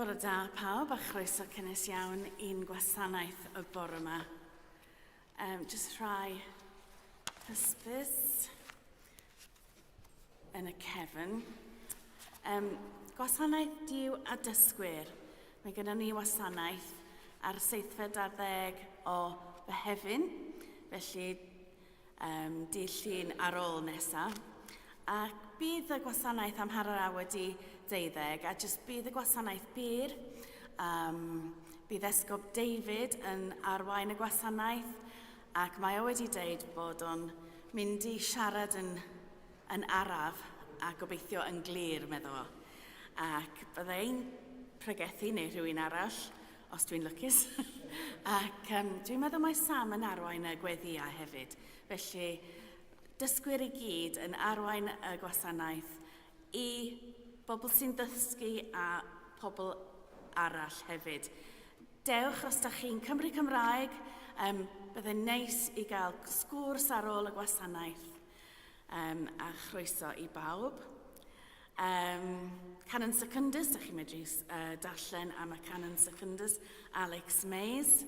Bore da pawb a chroeso cynnes iawn i'n gwasanaeth y bore yma. Just rhai hysbys yn y cefn. Gwasanaeth Duw a Dysgwyr. Mae gennym ni wasanaeth ar seithfed ar ddeg o Fehefin, felly dydd Llun ar ôl nesa. Ac bydd y gwasanaeth am hanner awr wedi deuddeg, a jyst bydd y gwasanaeth byr. Bydd Esgob David yn arwain y gwasanaeth, ac mae o wedi deud bod o'n mynd i siarad yn, yn araf a gobeithio yn glir, meddo fo. Ac byddai'n pregethu neu rhywun arall os dwi'n lwcus. Ac dwi'n meddwl mae Sam yn arwain y gweddïau hefyd. Felly, dysgwyr i gyd yn arwain y gwasanaeth i bobl sy'n dysgu a pobl arall hefyd. Dewch os da chi'n Cymru Cymraeg, byddai'n neis i gael sgwrs ar ôl y gwasanaeth a chroeso i bawb. Canon Secundus, da chi'n medru darllen am y Canon Secundus, Alex Mays,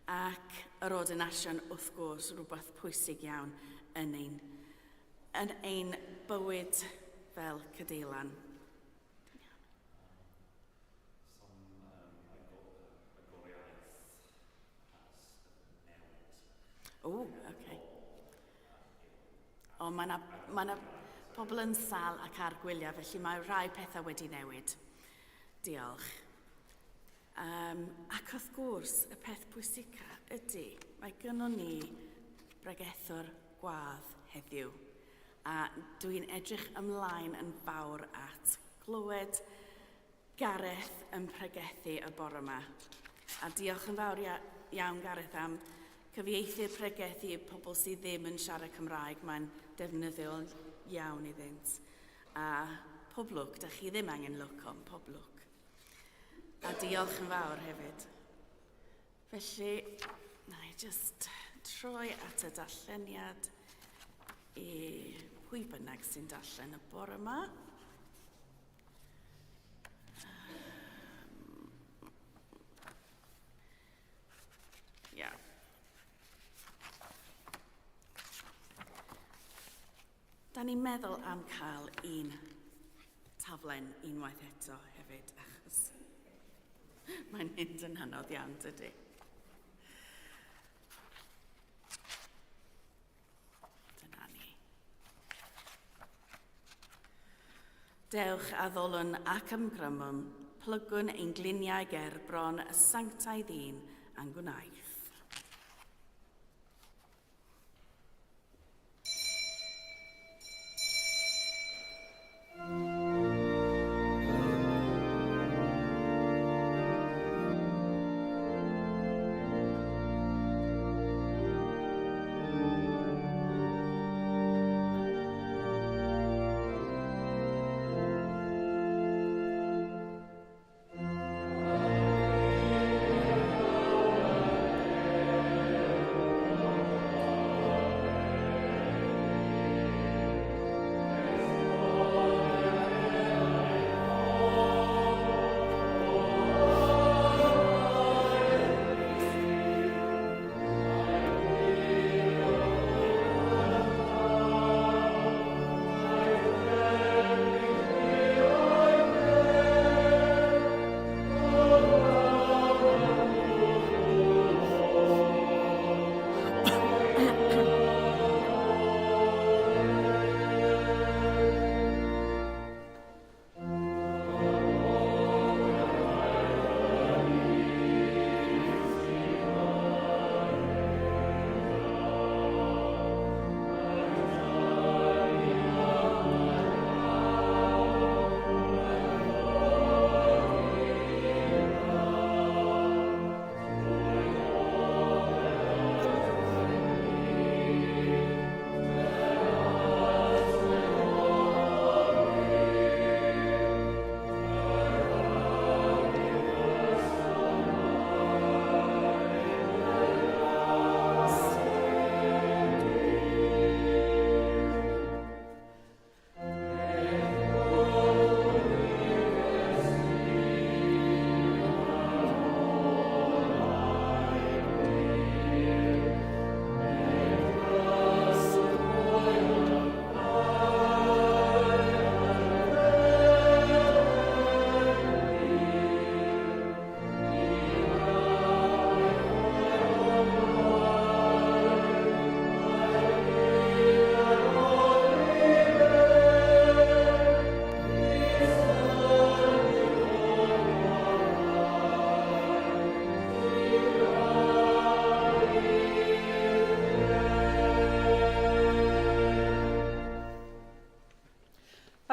ac yr ordination, wrth gwrs, rhywbeth pwysig iawn yn ein, yn ein bywyd fel cadeilan. O, oce. Okay. O, mae yna ma pobl yn sal ac ar gwyliau, felly mae rhai pethau wedi newid. Diolch. Ac wrth gwrs, y peth pwysica ydy, mae gynnon ni bregethwr gwadd heddiw. A dwi'n edrych ymlaen yn fawr at glywed Gareth yn pregethu y bore yma. A diolch yn fawr iawn, Gareth, am cyfieithu'r pregeth i pobl sydd ddim yn siarad Cymraeg. Mae'n defnyddiol iawn iddynt. A pob lwc, da chi ddim angen lwc, ond pob lwc. A diolch yn fawr hefyd. Felly, na i just troi at y darlleniad i pwy bynnag sy'n darllen y bore yma. Yeah. Da ni'n meddwl am cael un taflen unwaith eto hefyd, achos mae'n mynd yn anodd iawn, dydy. Dyna ni. Dewch addolwn ac ymgrymwn, plygwn ein gliniau ger bron y sanctaidd un a'n gwnaeth.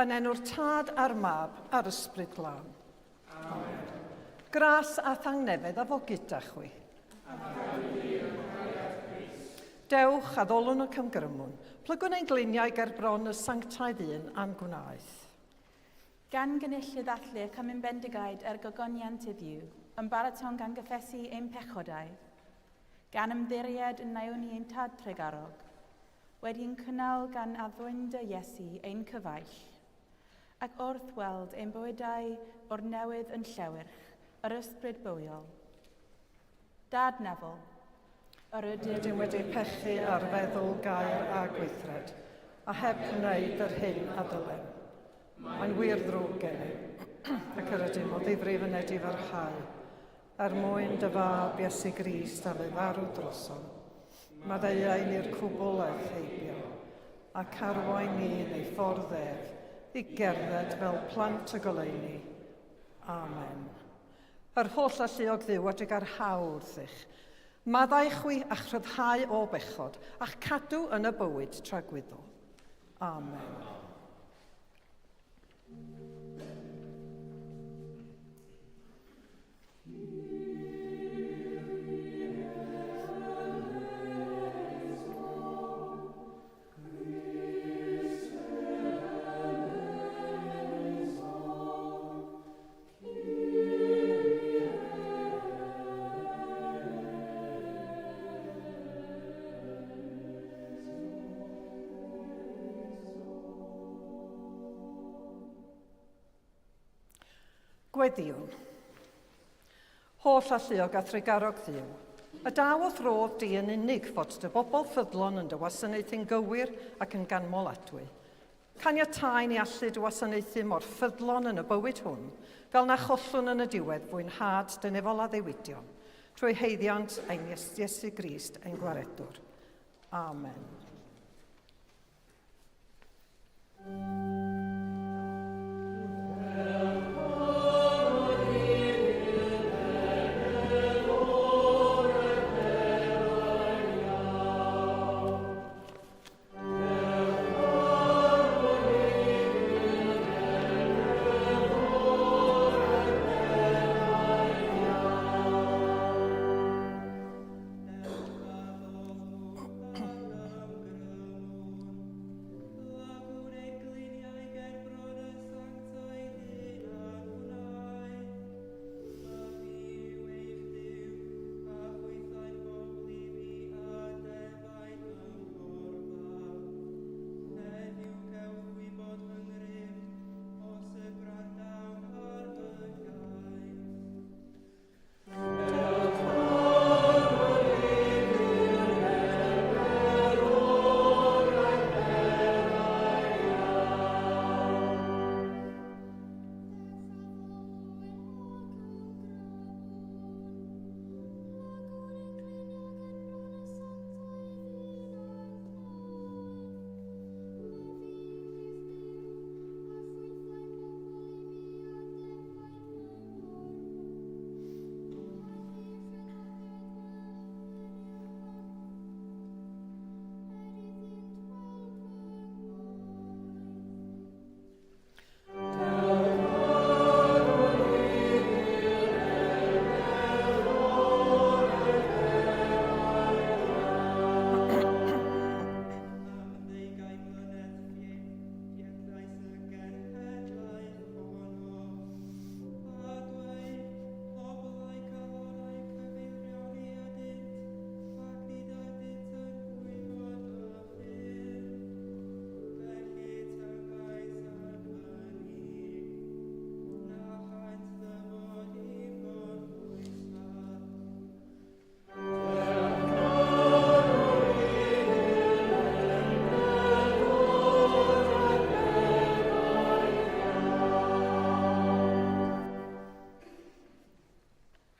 Yn enw'r Tad a'r Mab a'r Ysbryd Glân. Amen. Gras a thangnefedd a fo gyda chwi. Dewch, addolwn ac ymgrymwn. Plygwn ein gliniau ger bron y sanctaidd un a'n gwnaeth. Gan gynullu ddathlu y Cymun Bendigaid er gogoniant iddiw, ymbarato'n gan gyffesu ein pechodau, gan ymddiried yn Naomi ein Tad trugarog, wedi'n cynnal gan addfwyn dy Iesu ein cyfaill, ac wrth weld ein bywydau o'r newydd yn llewyrch yr ysbryd bywiol. Dad nefol, yr ydym... Rydym wedi pechu ar feddwl, gair a gweithred, a heb wneud yr hyn a ddylem. Mae'n wir ddrwg gennym, ac yr ydym o ddifrif yn edifarhau, er mwyn dy fab Iesu Grist a fu farw drosom. Maddeuai ni'r cwbl aeth heibio, ac arwain ni yn ei ffordd ef, i gerdded fel plant y goleuni. Amen. Yr holl alluog Dduw a drugarhau wrthych. Maddau chwi a'ch rhyddhau o bechod, a'ch cadw yn y bywyd tragwyddol. Amen. Gweddïwn. Holl alluog a thrugarog Dduw, y daw o'th rodd di yn unig fod dy bobl ffyddlon yn dy wasanaethu'n gywir ac yn ganmoladwy. Caniatáu ni allu dy wasanaethu mor ffyddlon yn y bywyd hwn, fel na chollwn yn y diwedd fwynhad dy nefol addewidion, trwy haeddiant ein Iesu Grist ein Gwaredwr. Amen.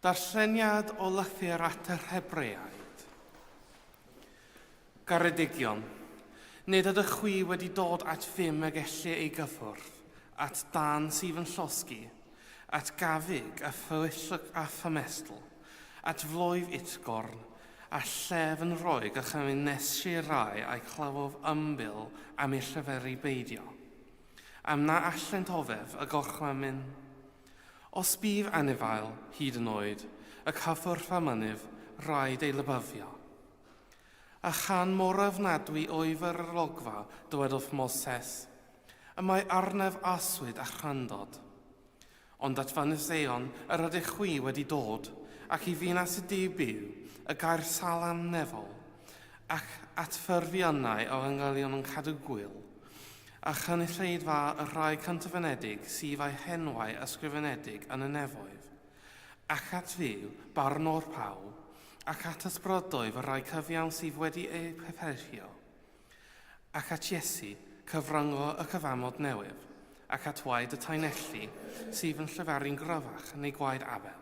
Darlleniad o lythyr at yr Hebreaid. Garedigion, nid ydych chwi wedi dod at ddim y gellir ei gyffwrdd, at dân sydd yn llosgi, at gafig a thywyllwch a thymestl, at floedd utgorn, a llef yn roeg a chymryd nes rai a'i clywodd ymbil am eu llyferi beidio. am na allent oddef y gorchymyn. Os bydd anifail, hyd yn oed, y cyffwrdd â mynydd, rhaid ei lybyddio. A chan mor ofnadwy oedd yr olygfa, dywedodd Moses, y mae arnaf arswyd a chryndod. Ond at Fynydd Seion yr ydych chwi wedi dod, ac i ddinas y Duw byw, y gair Salem nefol, ac at ffurfiannau o angylion yn cadw gwyl, a chynulleidfa y rhai cyntafenedig sydd â'u henwau ysgrifenedig yn y nefoedd, ac at Dduw, barnwr pawb, ac at ysbrydoedd y rhai cyfiawn sydd wedi eu pefferio, ac at Iesu, cyfryngo y cyfamod newydd, ac at waed y taenelli sydd yn llefaru'n gryfach neu gwaed Abel.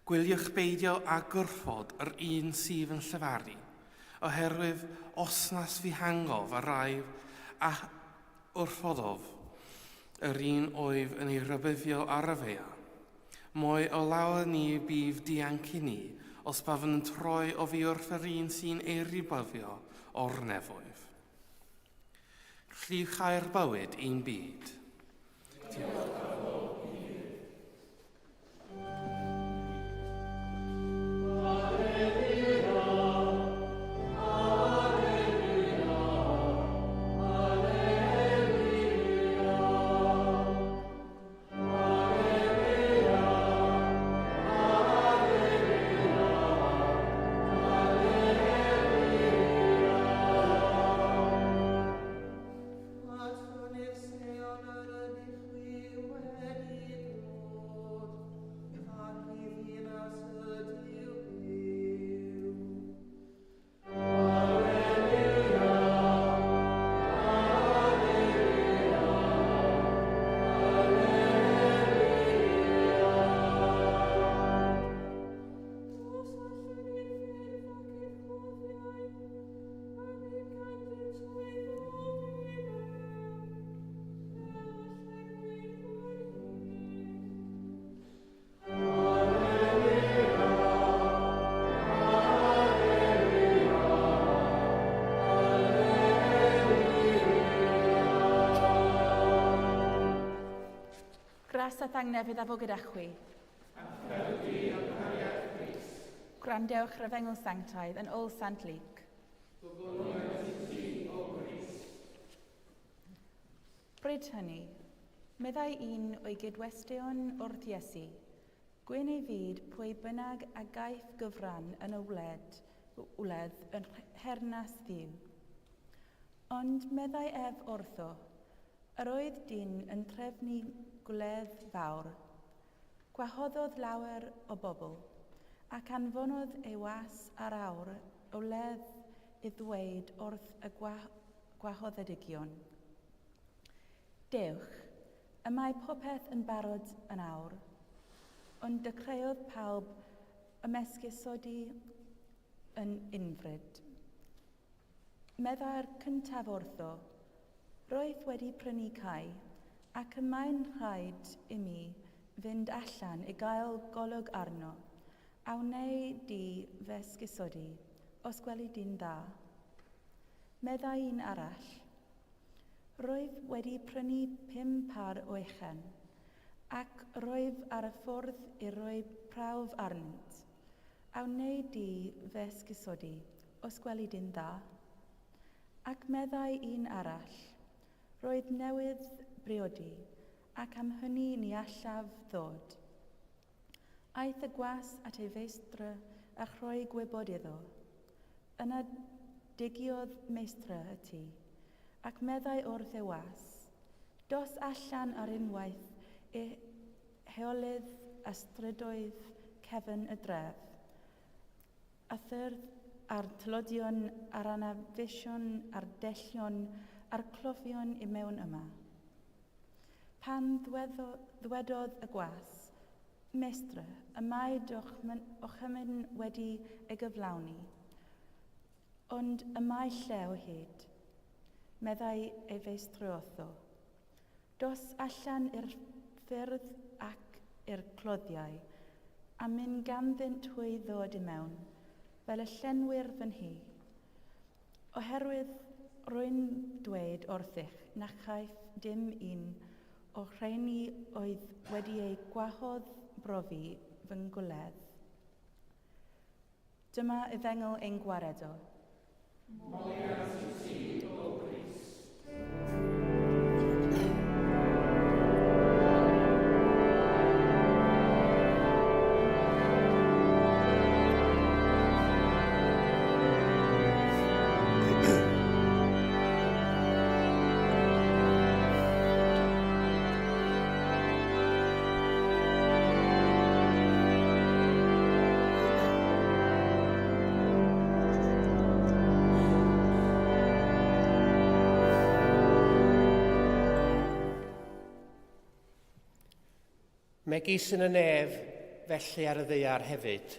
Gwyliwch beidio â gwrthod yr un sydd yn llefaru, oherwydd os nas fihangodd y rhai a wrthododd yr un oedd yn ei rhybuddio ar y ddaear, mwy o lawer ni bydd dianc i ni os byddwn yn troi oddi wrth yr un sy'n ei rhybuddio o'r nefoedd. Clychau'r bywyd i'n byd. Diolch. Gras a thangnefydd a fo gyda chwi. Gwrandewch yr Efengyl Sanctaidd yn ôl Sant Luc. Bryd hynny, meddai un o'i gydwesteion wrth Iesu, Gwyn ei fyd pwy bynnag a gaiff gyfran yn y wled, wledd yn nheyrnas Dduw. Ond meddai ef wrtho, Yr oedd dyn yn trefnu gwledd fawr. Gwahoddodd lawer o bobl, ac anfonodd ei was ar awr y wledd i ddweud wrth y gwahoddedigion. Dewch, y mae popeth yn barod yn awr. Ond dechreuodd pawb ymesgusodi yn unfryd. Meddai'r cyntaf wrtho, Rwyf wedi prynu cae, ac y mae'n rhaid i mi fynd allan i gael golwg arno. A wnei di fy esgusodi, os gweli di'n dda? Meddai un arall, Rwyf wedi prynu pum pâr o echen, ac rwyf ar y ffordd i roi prawf arnynt. A wnei di fy esgusodi, os gweli di'n dda? Ac meddai un arall, Roedd newydd briodi, ac am hynny ni allaf ddod. Aeth y gwas at ei feistr a rhoi gwybod iddo. Yna digiodd meistr y tŷ, ac meddai wrth ei was, Dos allan ar unwaith i heolydd a strydoedd cefn y dref, a thyrdd a'r tlodion a'r anafusion a'r dellion a'r clofion i mewn yma. Pan ddwedodd y gwas, Meistr, y mae dy orchymyn wedi ei gyflawni, ond y mae lle o hyd, meddai ei feistr wrtho. Dos allan i'r ffyrdd ac i'r cloddiau, a myn ganddynt hwy ddod i mewn, fel y llenwir fy nhŷ. Oherwydd rwy'n dweud wrthych, na chaiff dim un o'r rheini oedd wedi eu gwahodd brofi fy ngwledd. Dyma efengyl ein gwaredwr. Moliant i ti, O Grist. Megis yn y nef, felly ar y ddaear hefyd,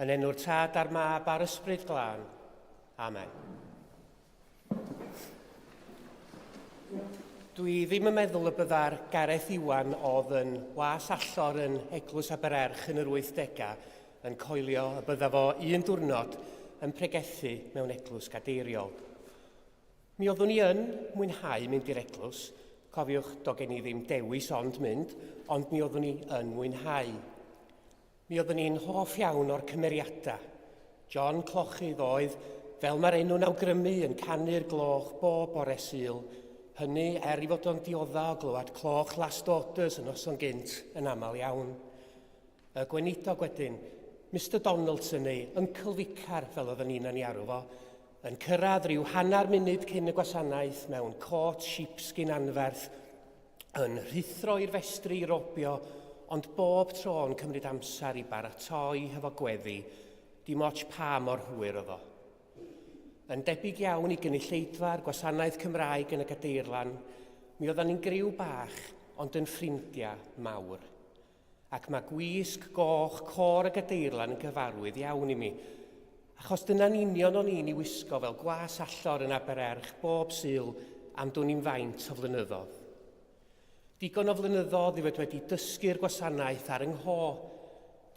yn enw'r Tad a'r Mab a'r Ysbryd Glân. Amen. Dwi ddim yn meddwl y bydda'r Gareth Iwan oedd yn was allor yn Eglwys Abererch yn yr 80au yn coelio y bydda fo un diwrnod yn pregethu mewn eglwys gadeiriol. Mi oeddwn i yn mwynhau mynd i'r eglwys, cofiwch, do gen i ddim dewis ond mynd, ond mi oeddwn i yn mwynhau. Mi oeddwn i'n hoff iawn o'r cymeriadau. John Clochydd oedd, fel mae'r enw'n awgrymu, yn canu'r gloch bob bore Sul, hynny er i fod o'n diodda o glywed cloch Last Orders y noson gynt yn aml iawn. Y gweinidog wedyn, Mister Donaldson neu Uncle Vicar fel oedden ni'n ei arw fo, yn cyrraedd rhyw hanner munud cyn y gwasanaeth mewn cot sheepskin anferth yn rhuthro i'r festri i robio, ond bob tro yn cymryd amser i baratoi hefo gweddi, dim ots pa mor hwyr oedd o. Yn debyg iawn i gynulleidfa'r gwasanaeth Cymraeg yn y Gadeirlan, mi oeddan ni'n griw bach, ond yn ffrindiau mawr. Ac mae gwisg goch côr y Gadeirlan yn gyfarwydd iawn i mi, achos dyna'n union o'n i'n ei wisgo fel gwas allor yn Abererch bob Sul am dwn i'm faint o flynyddodd. Digon o flynyddodd i fod wedi dysgu'r gwasanaeth ar yng ngho.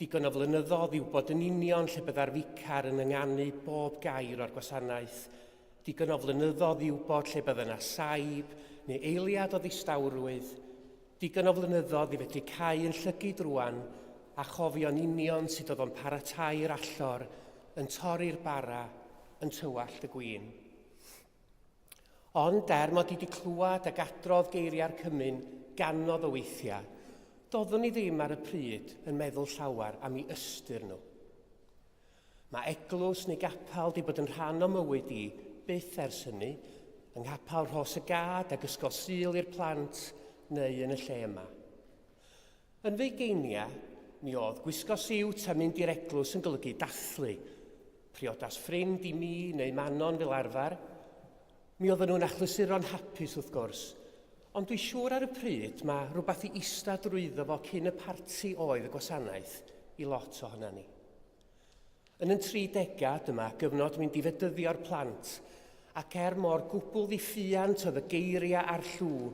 Digon o flynyddodd i wybod yn union lle bydda'r ficar yn ynganu bob gair o'r gwasanaeth. Digon o flynyddodd i wybod lle bydda 'na saib neu eiliad o ddistawrwydd. Digon o flynyddodd i fedru cau yn llygid rwan a chofio'n union sut oedd o'n paratai'r allor, yn torri'r bara, yn tywallt y gwin. Ond er mod i 'di clywed ac adrodd geiriau'r cymun gannoedd o weithiau, doeddwn i ddim ar y pryd yn meddwl llawer am eu ystyr nhw. Mae eglwys neu gapel 'di bod yn rhan o mywyd i byth ers hynny, yng nghapel Rhos y Gad ag Ysgol Sul i'r plant neu yn y lle yma. Yn fy ugeiniau, mi oedd gwisgo siwt a mynd i'r eglwys yn golygu dathlu. Priodas ffrind i mi neu Manon fel arfer. Mi oedden nhw'n achlysuron hapus wrth gwrs, ond dwi siŵr ar y pryd mae rhywbeth i ista drwyddo fo cyn y parti oedd y gwasanaeth i lot ohonan ni. Yn yn 30au, dyma gyfnod mynd i fedyddio'r plant, ac er mor gwbl ddiffuant oedd y geiriau a'r llw,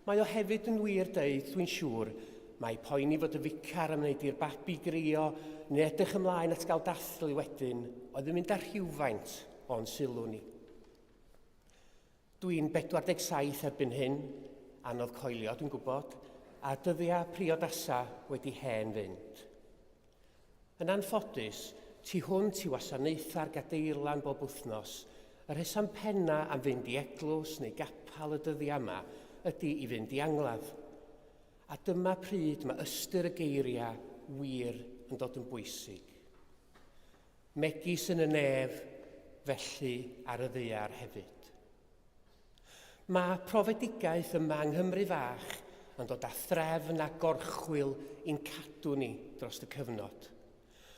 mae o hefyd yn wir deud, dwi'n siŵr, mai poeni fod y ficar am wneud i'r babi grio neu edrych ymlaen at gael dathlu wedyn oedd yn mynd â rhywfaint o'n sylw ni. Dwi'n 47 erbyn hyn, anodd coelio dwi'n gwybod, a dyddiau priodasa wedi hen fynd. Yn anffodus, tu hwnt i wasanaethau'r gadeirlan bob wythnos, y rheswm penna am fynd i eglwys neu gapel y dyddiau yma ydy i fynd i angladd. A dyma pryd mae ystyr y geiriau wir yn dod yn bwysig. Megis yn y nef, felly ar y ddaear hefyd. Mae profedigaeth yma yng Nghymru fach yn dod â threfn a gorchwyl i'n cadw ni dros y cyfnod.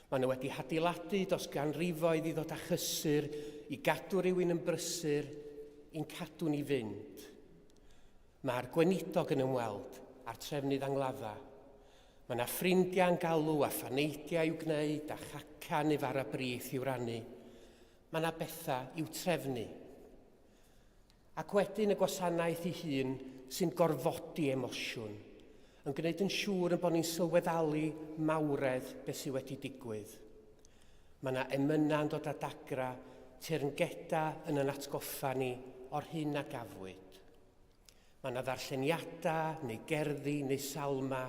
Maen nhw wedi hadeiladu dros ganrifoedd i ddod â chysur, i gadw rhywun yn brysur, i'n cadw ni fynd. Mae'r gweinidog yn ymweld â'r trefnydd angladda. Mae yna ffrindiau'n galw a phaneidiau i'w gwneud a chaca neu fara brith i'w rannu. Mae yna bethau i'w trefnu. Ac wedyn y gwasanaeth ei hun sy'n gorfodi emosiwn, yn gwneud yn siŵr yn bod ni'n sylweddalu mawredd beth sydd wedi digwydd. Mae yna emynau'n dod â dagra, teyrngedau yn yn atgoffa ni o'r hyn a gafwyd. Mae yna ddarlleniadau, neu gerddi, neu salma,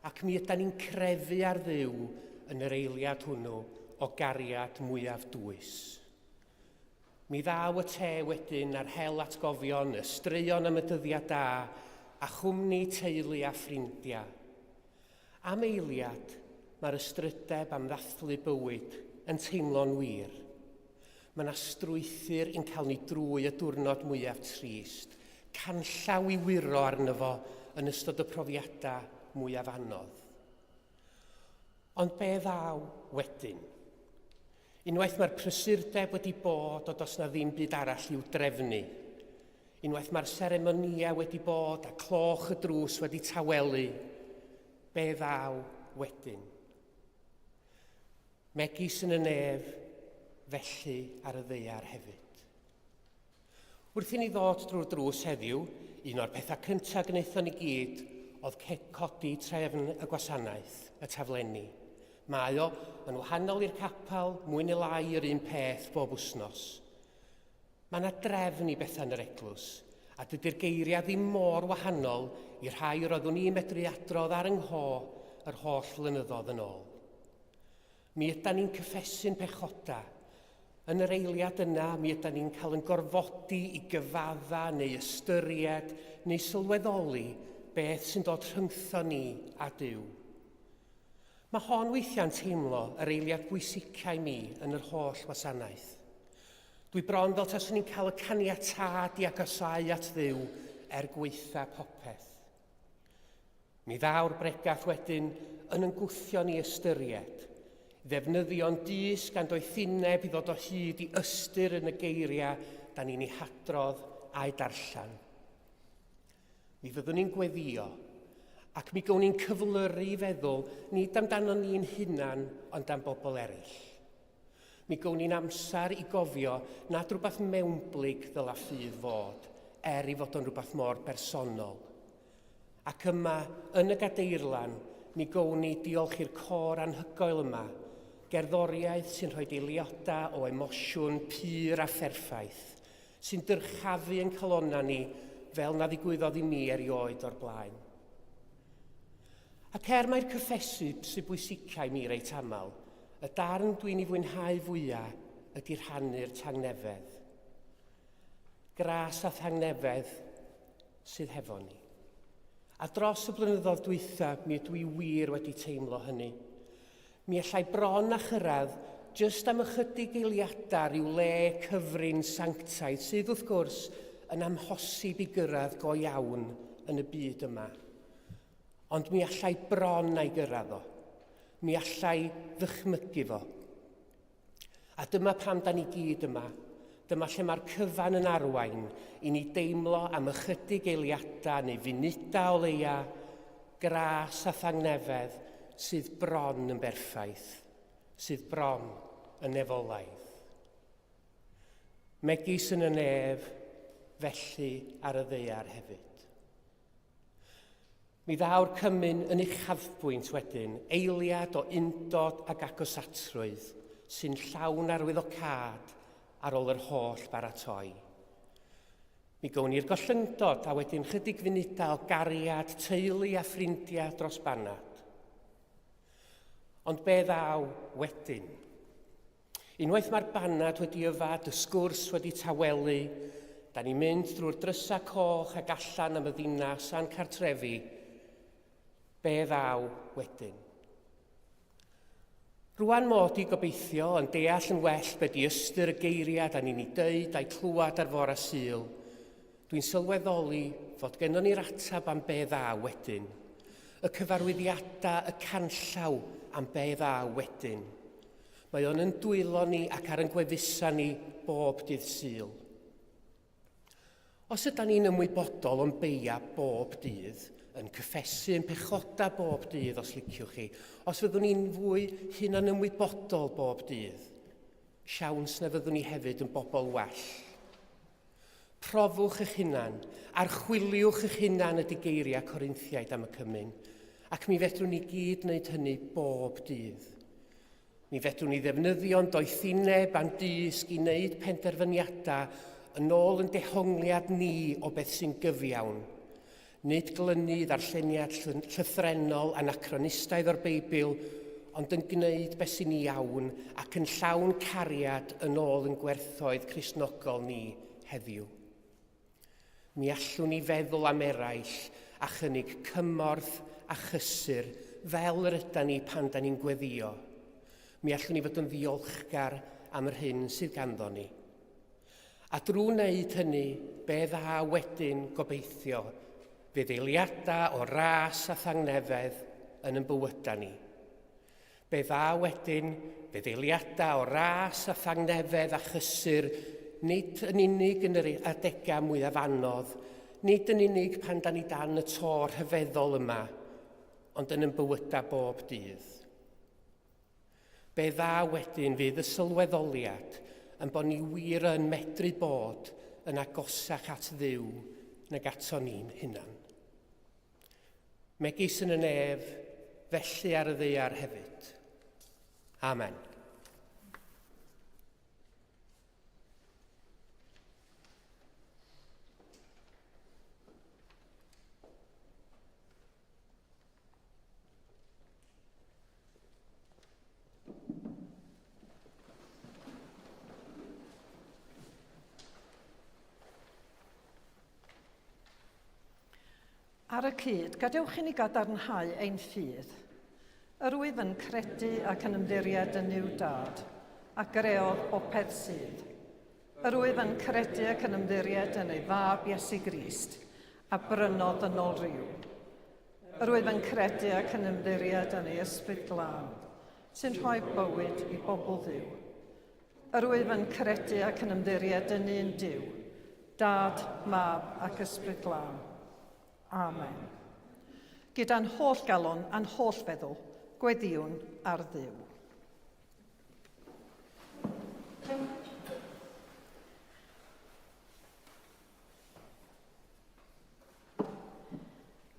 ac mi ydan ni'n crefu ar Dduw yn yr eiliad hwnnw o gariad mwyaf dwys. Mi ddaw y te wedyn a'r hel atgofion, y straeon am y dyddiau da, a chwmni teulu a ffrindiau. Am eiliad, mae'r ystrydeb am ddathlu bywyd yn teimlo'n wir. Mae 'na strwythur i'n cael ni drwy y diwrnod mwyaf trist, canllaw i wyro arno fo yn ystod y profiadau mwyaf anodd. Ond be ddaw wedyn? Unwaith mae'r prysurdeb wedi bod o does 'na ddim byd arall i'w drefnu. Unwaith mae'r seremonïau wedi bod a cloch y drws wedi tawelu, be ddaw wedyn? Megis yn y nef, felly ar y ddaear hefyd. Wrth i ni ddod drwy'r drws heddiw, un o'r pethau cyntaf gwnaethon ni gyd oedd codi trefn y gwasanaeth, y taflenni. Mae o, yn wahanol i'r capel, mwy neu lai yr un peth bob wythnos. Mae yna drefn i bethau yn yr eglwys, a dydy'r geiriau ddim mor wahanol i'r rhai yr oeddwn i'n medru adrodd ar yng ngho yr holl flynyddoedd yn ôl. Mi ydan ni'n cyffesu'n pechoda. Yn yr eiliad yna, mi ydan ni'n cael yn gorfodi i gyfadda neu ystyried neu sylweddoli beth sy'n dod rhyngtho ni a Duw. Mae hon weithiau'n teimlo yr eiliad bwysica i mi yn yr holl wasanaeth. Dwi bron fel taswn i'n cael y caniatâd i agosáu at Dduw er gwaetha popeth. Mi ddaw'r bregath wedyn yn yn gwthio ni ystyried, ddefnyddio'n dysg a'n doethineb i ddod o hyd i ystyr yn y geiriau da ni'n ei hadrodd a'u darllen. Mi fyddwn ni'n gweddio, ac mi gawn ni'n cyflyru i feddwl nid amdano ni'n hunan ond am bobl eraill. Mi gawn ni'n amser i gofio nad rhywbeth mewnblyg ddyla ffydd fod, er i fod o'n rhywbeth mor bersonol. Ac yma, yn y gadeirlan, mi gawn ni diolch i'r côr anhygoel yma, gerddoriaeth sy'n rhoi eiliadau o emosiwn pur a pherffaith, sy'n dyrchafu ein calonnau ni fel na ddigwyddodd i mi erioed o'r blaen. Ac er mai'r cyffesu sy'n bwysica i mi reit aml, y darn dwi'n ei fwynhau fwya ydy rhannu'r tangnefedd. Gras a thangnefedd sydd hefo ni. A dros y blynyddoedd dwytha, mi ydw i wir wedi teimlo hynny. Mi allai bron a chyrraedd jyst am ychydig eiliadau rhyw le cyfrin sanctaidd sydd wrth gwrs yn amhosib i gyrraedd go iawn yn y byd yma. Ond mi allai bron a'i gyrraedd o. Mi allai ddychmygu fo. A dyma pam da ni gyd yma. Dyma lle mae'r cyfan yn arwain i ni deimlo am ychydig eiliadau neu funudau o leia, gras a thangnefedd sydd bron yn berffaith, sydd bron yn nefolaidd. Megis yn y nef, felly ar y ddaear hefyd. Mi ddaw'r cymun yn uchafbwynt wedyn, eiliad o undod ac agosatrwydd sy'n llawn arwyddocâd ar ôl yr holl baratoi. Mi gown ni'r gollyngdod a wedyn chydig funudau o gariad teulu a ffrindiau dros banad. Ond be ddaw wedyn? Unwaith mae'r banad wedi yfad, y sgwrs wedi tawelu, da ni'n mynd drwy'r drysau coch ac allan am y ddinas a'n cartrefi, be ddaw wedyn? Rwan mod i gobeithio yn deall yn well be di ystyr y geiriau da ni'n ei dweud a'i clywed ar fore Sul, dwi'n sylweddoli fod gennon ni'r ateb am be ddaw wedyn, y cyfarwyddiadau, y canllaw am be ddaw wedyn. Mae o'n yn dwylo ni ac ar yn gwefusau ni bob dydd Sul. Os ydy ni'n ymwybodol o'n beia bob dydd, yn cyffesu yn pechoda bob dydd os liciwch chi, os fyddwn ni'n fwy hunan ymwybodol bob dydd, siawns na fyddwn ni hefyd yn bobl well. Profwch eich hunan, archwiliwch eich hunan ydy geiriau Corinthiaid am y cymun, ac mi fedrwn ni gyd wneud hynny bob dydd. Mi fedrwn ni ddefnyddio'n doethineb a'n dysg i wneud penderfyniadau yn ôl yn dehongliad ni o beth sy'n gyfiawn. Nid glynu i ddarlleniad llythrennol anacronistaidd o'r Beibl, ond yn gwneud beth sy'n iawn ac yn llawn cariad yn ôl yn gwerthoedd Cristnogol ni heddiw. Mi allwn ni feddwl am eraill a chynnig cymorth a chysur fel yr ydan ni pan da ni'n gweddio. Mi allwn ni fod yn ddiolchgar am yr hyn sydd ganddo ni. A drwy wneud hynny, be dda wedyn, gobeithio, fydd eiliadau o ras a thangnefedd yn yn bywydau ni. Be dda wedyn, fydd eiliadau o ras a thangnefedd a chysur, nid yn unig yn yr adegau mwyaf anodd, nid yn unig pan da ni dan y to rhyfeddol yma, ond yn yn bywydau bob dydd. Be dda wedyn fydd y sylweddoliad yn bod ni wir yn medru bod yn agosach at Dduw nag ato ni'n hunan. Megis yn y nef, felly ar y ddaear hefyd. Amen. Ar y cyd, gadewch i ni gadarnhau ein ffydd. Yr wyf yn credu ac yn ymddiried yn Nuw Dad, a greodd bopeth sydd. Yr wyf yn credu ac yn ymddiried yn ei Fab Iesu Grist, a brynodd yn ôl rhyw. Yr wyf yn credu ac yn ymddiried yn ei Ysbryd Glân, sy'n rhoi bywyd i bobl Dduw. Yr wyf yn credu ac yn ymddiried yn un Duw, Dad, Mab ac Ysbryd Glân. Amen. Gyda'n holl galon a'n holl feddwl, gweddiwn ar Dduw.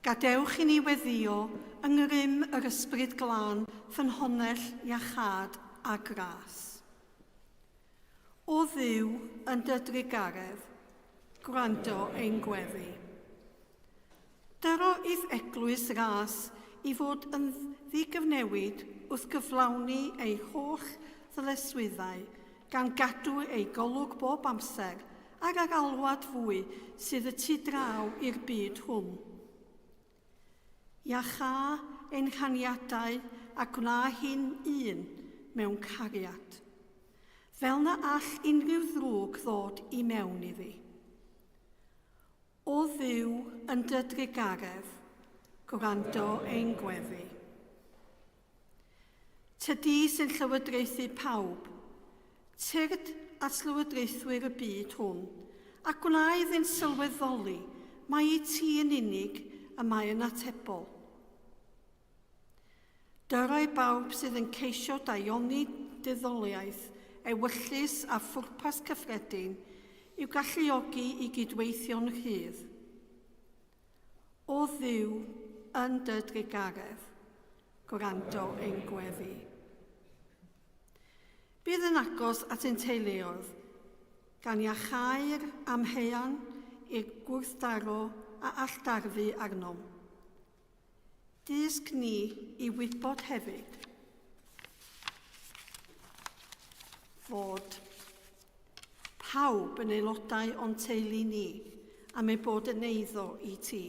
Gadewch i ni weddïo yng ngrym yr Ysbryd Glân, ffynhonnell iachâd a gras. O Dduw, yn dy drugaredd, gwrando ein gweddi. Dyro i'th eglwys ras i fod yn ddigyfnewid wrth gyflawni ei holl ddyletswyddau, gan gadw ei golwg bob amser ar yr alwad fwy sydd y tu draw i'r byd hwn. Iachâ ein rhaniadau a gwna hi'n un mewn cariad, fel na all unrhyw ddrwg ddod i mewn iddi. O Dduw, yn dy drugaredd, gwrando ein gweddi. Tydi sy'n llywodraethu pawb, tyrd at lywodraethwyr y byd hwn, a gwna iddynt sylweddoli mai i ti yn unig y mae yn atebol. Dyrau bawb sydd yn ceisio daioni detholiaeth, ewyllys a phwrpas cyffredin i'w galluogi i gydweithio'n rhydd. O Dduw, yn dy drugaredd, gwrando ein gweddi. Bydd yn agos at ein teuluoedd, gan iachau'r amheuon i'r gwrthdaro a all darfu arnom. Dysg ni i wybod hefyd fod pawb yn aelodau o'n teulu ni am eu bod yn eiddo i ti.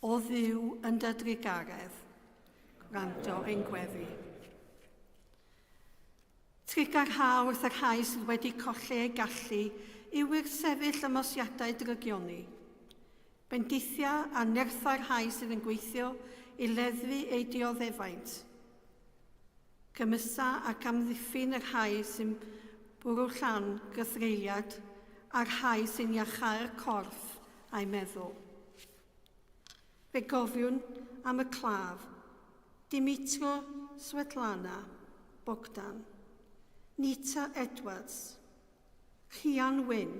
O Dduw yn dy drugaredd, gwrando ein gweddi. Trugarha wrth y rhai sydd wedi colli eu gallu i wrthsefyll ymosiadau drygioni. Bendithia a nertha'r rhai sydd yn gweithio i leddfu eu dioddefaint. Gymysa ac amddiffyn y rhai sy'n bwrw llan gythreuliad a'r rhai sy'n iacháu'r corff a'u meddwl. Fe gofiwn am y claf Dimitro Svetlana Bogdan, Nita Edwards, Rhian Wyn,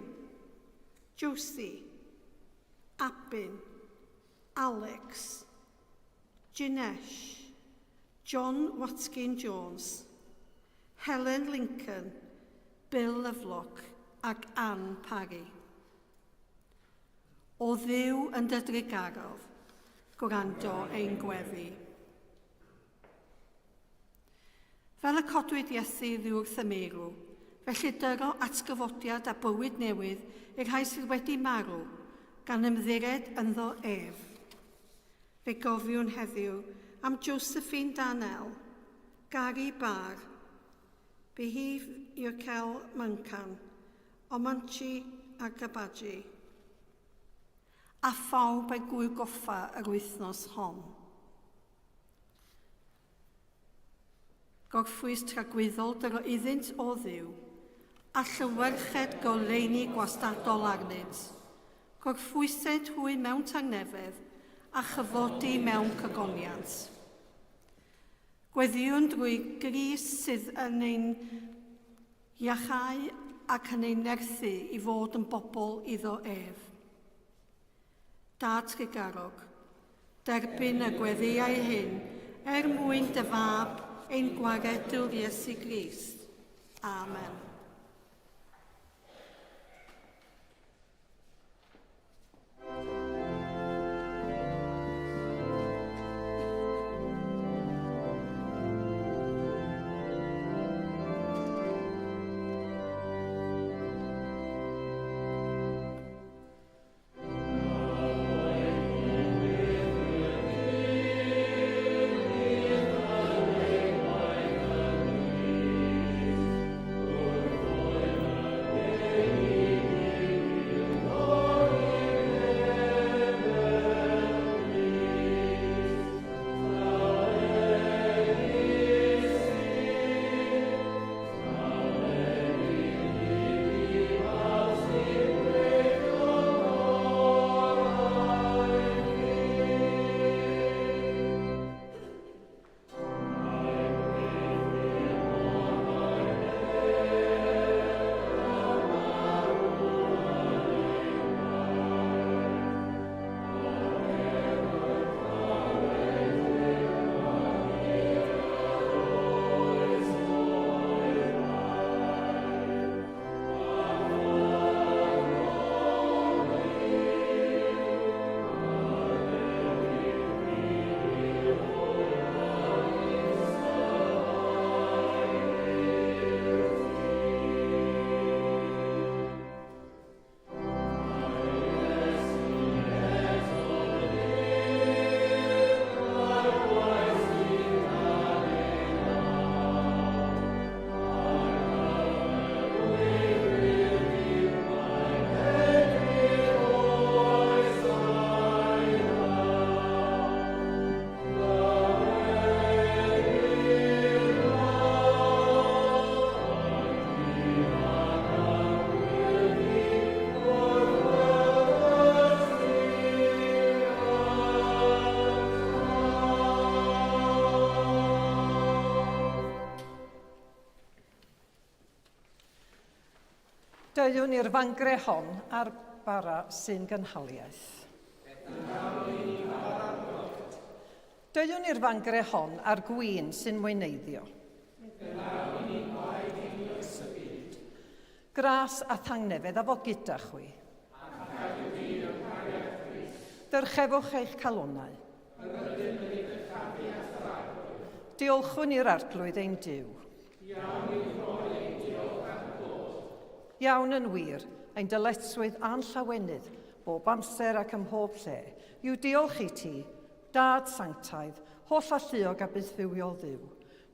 Josie, Abin, Alex, Jinesh, John Watkin Jones, Helen Lincoln, Bill Lovelock ac Ann Parry. O Dduw yn dy drugaredd, gwrando ein gweddi. Fel y codwyd Iesu ddiwrth y meirw, felly dyro atgyfodiad a bywyd newydd i'r rhai sydd wedi marw, gan ymddiried ynddo ef. Fe gofiwn heddiw am Josephine Darnell, Gary Barr, Behif Yurkel Mankan, Omanchi a Gabaji, a phawb ei gŵyl goffa yr wythnos hon. Gorffwys tragwyddol dyro iddynt o Dduw, a llywerched goleuni gwastadol arnynt. Gorffwysed hwy mewn tangnefedd, a chyfodi mewn cygoniant. Gweddïwn drwy Grist sydd yn ein iachau ac yn ein nerthu i fod yn bobl iddo ef. Dad trugarog, derbyn y gweddïau hyn er mwyn dy Fab ein Gwaredwr Iesu Grist. Amen. Deuwn i'r fangre hon ar bara sy'n gynhaliaeth. Deuwn i'r fangre hon ar gwin sy'n mweineiddio. Gras a thangnefedd a fo gyda chwi. Dyrchefwch eich calonnau. Diolchwn i'r Arglwydd ein Duw. Iawn yn wir, ein dyletswydd a'n llawenydd, bob amser ac ym mhob lle, yw diolch i ti, Dad sanctaidd, holl alluog a bythfywiol Dduw,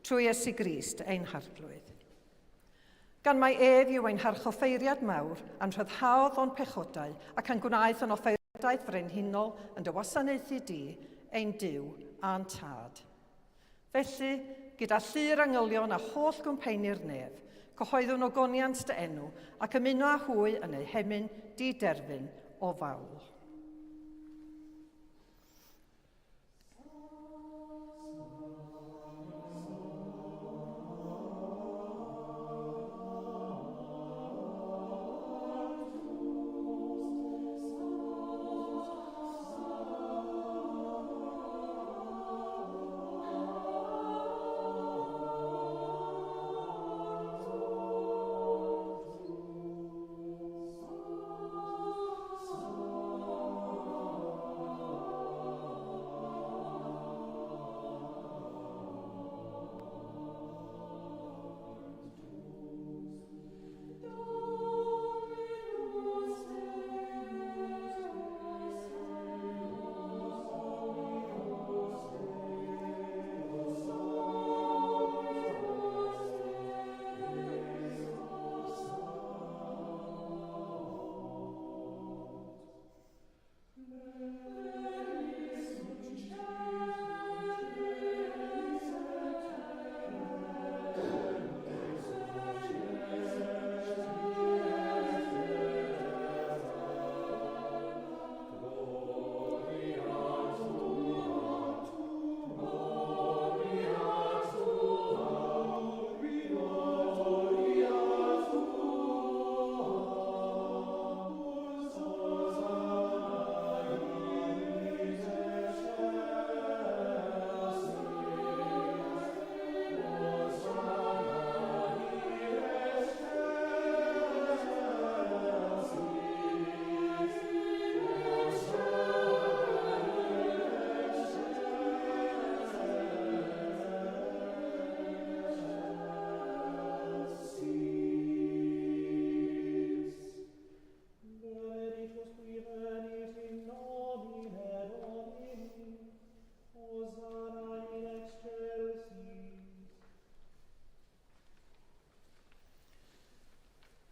trwy Iesu Grist ein Harglwydd. Gan mai ef yw ein harchoffeiriad mawr, a'n rhyddhaodd o'n pechodau, ac a'n gwnaeth yn offeiriadaeth frenhinol yn dy wasanaethu di, ein Duw a'n Tad. Felly, gyda llu'r angylion a holl gwmpeini'r nef, cyhoeddwn ogoniant dy enw, ac ymuno â hwy yn eu hemyn di-derfyn o fawl.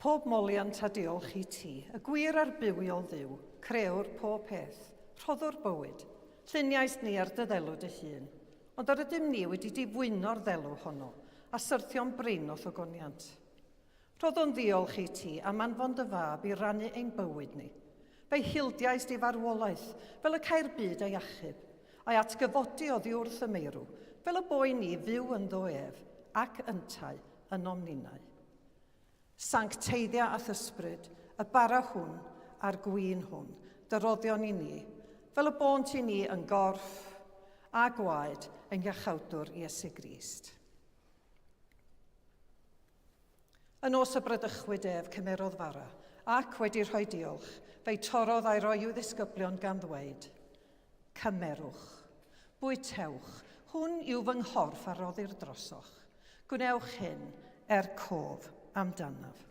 Pob moliant a diolch i ti, y gwir a'r bywiol Dduw, crëwr pob peth, rhoddwr bywyd. Lluniaist ni ar dy ddelw dy hun, ond yr ydym ni wedi difwyno'r ddelw honno, a syrthio'n brin o'th ogoniant. Rhoddwn ddiolch i ti am anfon dy fab i rannu ein bywyd ni. Fe'i hildiaist i farwolaeth, fel y cai'r byd ei achub, a'i atgyfodi oddi wrth y meirw, fel y bo i ni fyw ynddo ef, ac yntau, ynom ninnau. Sancteiddia a'th ysbryd, y bara hwn a'r gwin hwn, dy roddion i ni, fel y bônt i ni yn gorff a gwaed ein Iachawdwr Iesu Grist. Y nos y bradychwyd ef, cymerodd fara, ac wedi rhoi diolch, fe'i torrodd a'i roi i'w ddisgyblion gan ddweud, Cymerwch, bwytewch, hwn yw fy nghorff a roddir drosoch. Gwnewch hyn er cof amdanaf.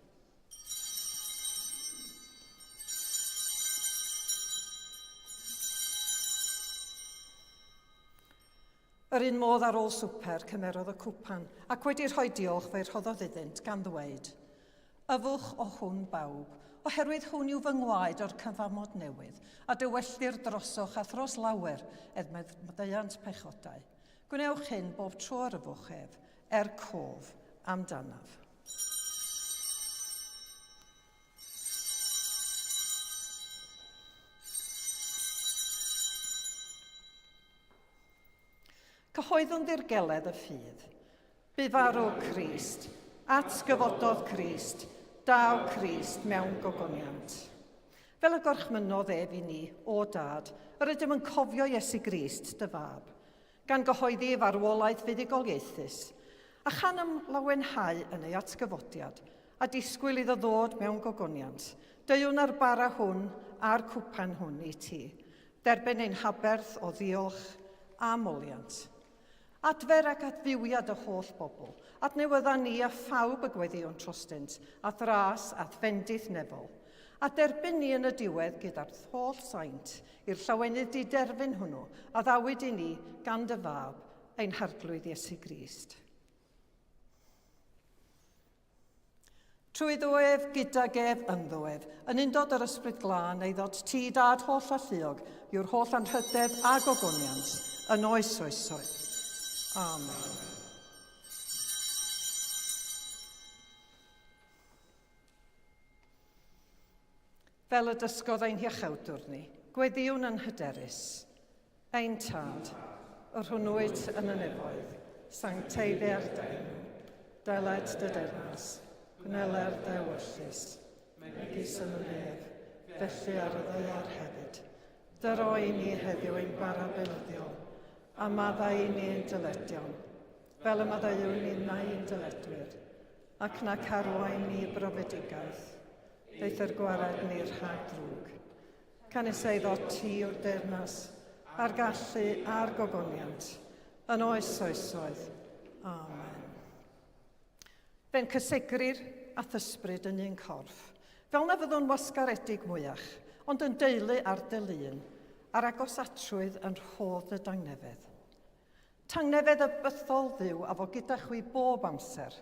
Yr un modd ar ôl swper, cymerodd y cwpan, ac wedi rhoi diolch fe'i rhoddodd iddynt, gan ddweud, Yfwch o hwn bawb, oherwydd hwn yw fy ngwaed o'r cyfamod newydd, a dywellir drosoch a thros lawer er maddeuant pechodau. Gwnewch hyn bob tro yr yfwch ef, er cof amdanaf. Cyhoeddwn ddirgeledd y ffydd. Bu farw Crist, atgyfododd Crist, daw Crist mewn gogoniant. Fel y gorchmynnodd ef i ni, o Dad, yr ydym yn cofio Iesu Grist, dy fab, gan gyhoeddi ei farwolaeth fuddugoliaethus, a chan ymlawenhau yn ei atgyfodiad, a disgwyl iddo ddod mewn gogoniant, deuwn â'r bara hwn a'r cwpan hwn i ti, Derbyn ein haberth o ddiolch a moliant. Adfer ac adfywiad y holl bobl, adnewydda ni a phawb y gweddïwn trostynt, a'th ras a'th fendith nefol. A derbyn ni yn y diwedd gyda'r holl saint i'r llawenydd diderfyn hwnnw a ddawyd i ni gan dy Fab, ein Harglwydd Iesu Grist. Trwy ddo ef, gydag ef, ynddo ef, yn undod yr Ysbryd Glân, ei ddod ti, Dad holl alluog, yw'r holl anrhydedd a gogoniant, yn oes oesoedd. Amen. Fel y dysgodd ein hiachawdwr ni, gweddïwn yn hyderus. Ein Tad, yr hwn wyt yn y nefoedd, sancteiddier dy enw, deled dy deyrnas, gwneler dy ewyllys, megis yn y nef, felly ar y ddaear hefyd. Dyro i ni heddiw ein bara beunyddiol, a maddau i ni ein dyledion, fel y maddeuwn ninnau i'n dyledwyr, ac na carwain ni brofedigaeth, eithr gwared ni rhag drwg. Canys eiddo ti yw'r deyrnas, a'r gallu a'r gogoniant, yn oes oesoedd. Amen. Fe'n cysegrir a'th ysbryd yn un corff, fel na fyddwn wasgaredig mwyach, ond yn deulu ar dy lun, a'r agosatrwydd yn rhodd dy dangnefedd. Tangnefedd y bythol Dduw a fo gyda chwi bob amser.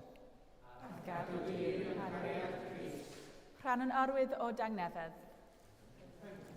A'th gadw di yng nghariad Crist. Rhan yn arwydd o dangnefedd. Tangnefedd.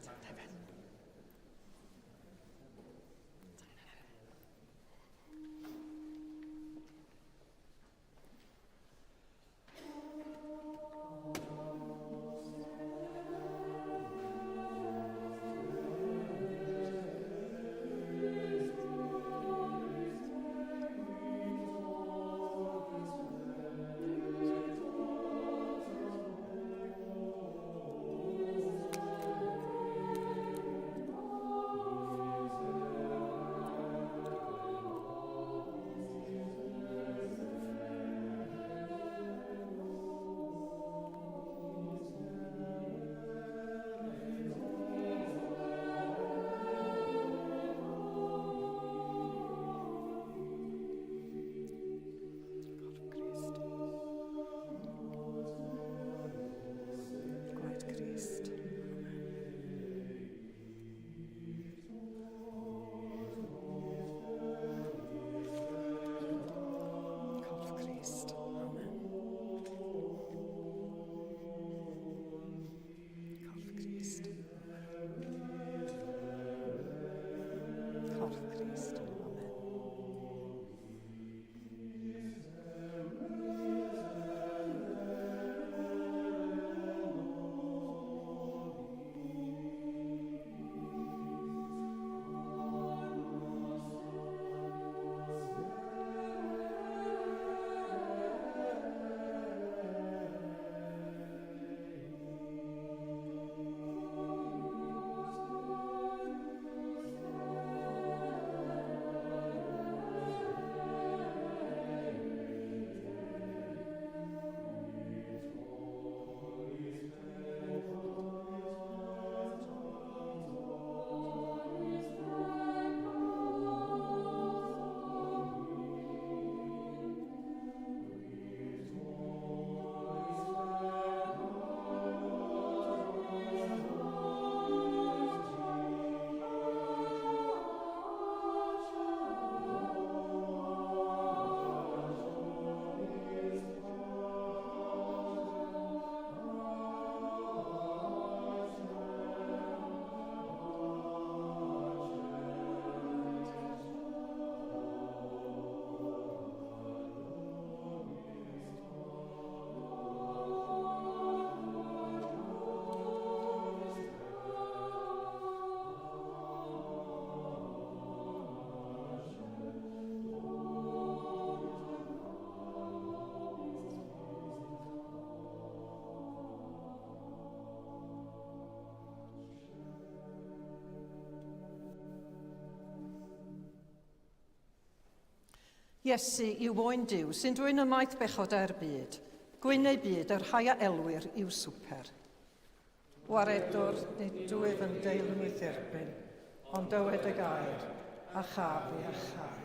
Iesu yw oen Duw sy'n dwyn ymaith bechodau'r byd, gwyn eu byd y rhai a elwir i'w swper. Waredwr, nid wyf yn deilwng i'th erbyn, ond dywed y gair, a chaf fi iachau.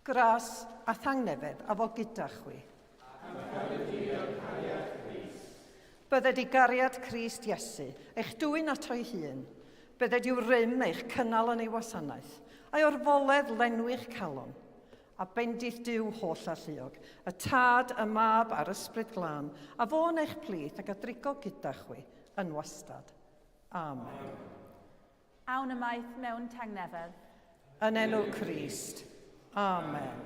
Gras a thangnefedd a fo gyda chwi. Bydded i gariad Crist Iesu eich dwyn ato'i hun. Bydded i'w rym eich cynnal yn ei wasanaeth, a'i orfoledd lenwi'ch calon. A bendith Duw holl alluog, y Tad, y Mab a'r Ysbryd Glân, a fo yn eich plith ac a drigo gyda chwi yn wastad. Amen. Awn ymaith mewn tangnefedd. Yn enw Crist. Amen.